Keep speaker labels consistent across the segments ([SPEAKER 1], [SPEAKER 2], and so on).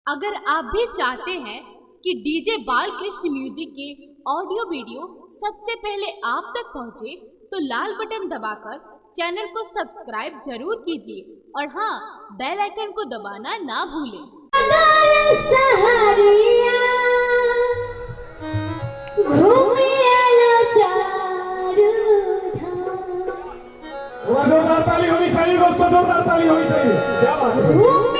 [SPEAKER 1] अगर आप भी चाहते हैं कि डीजे बालकृष्ण म्यूजिक के ऑडियो वीडियो सबसे पहले आप तक पहुंचे, तो लाल बटन दबाकर चैनल को सब्सक्राइब जरूर कीजिए और हाँ, बेल आइकन को दबाना ना भूलें।
[SPEAKER 2] जोरदार ताली होनी चाहिए दोस्तों, जोरदार ताली होनी चाहिए। क्या बात है।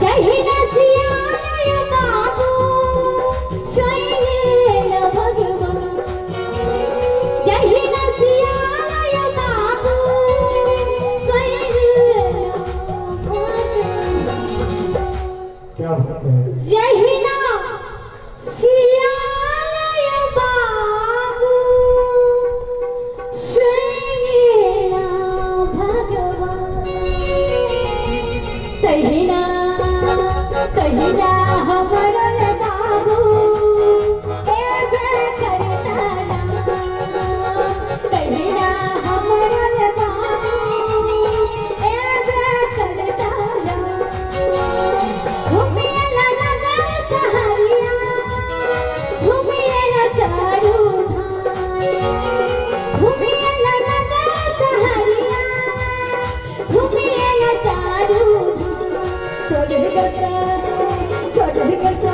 [SPEAKER 3] जहिना सियालय बाबू स्वयं भगवान, जहिना सियालय बाबू स्वयं भगवान।
[SPEAKER 2] क्या बात है।
[SPEAKER 3] जहिना सियालय बाबू स्वयं भगवान, तहिना तहिना हमर बाबू एबे करता नाम, तहिना हमर बाबू एबे करता नाम। घुमियला नगर सहरिया, घुमियला चारू धाम, घुमियला नगर सहरिया, घुमियला चारू धाम। चढ़ गता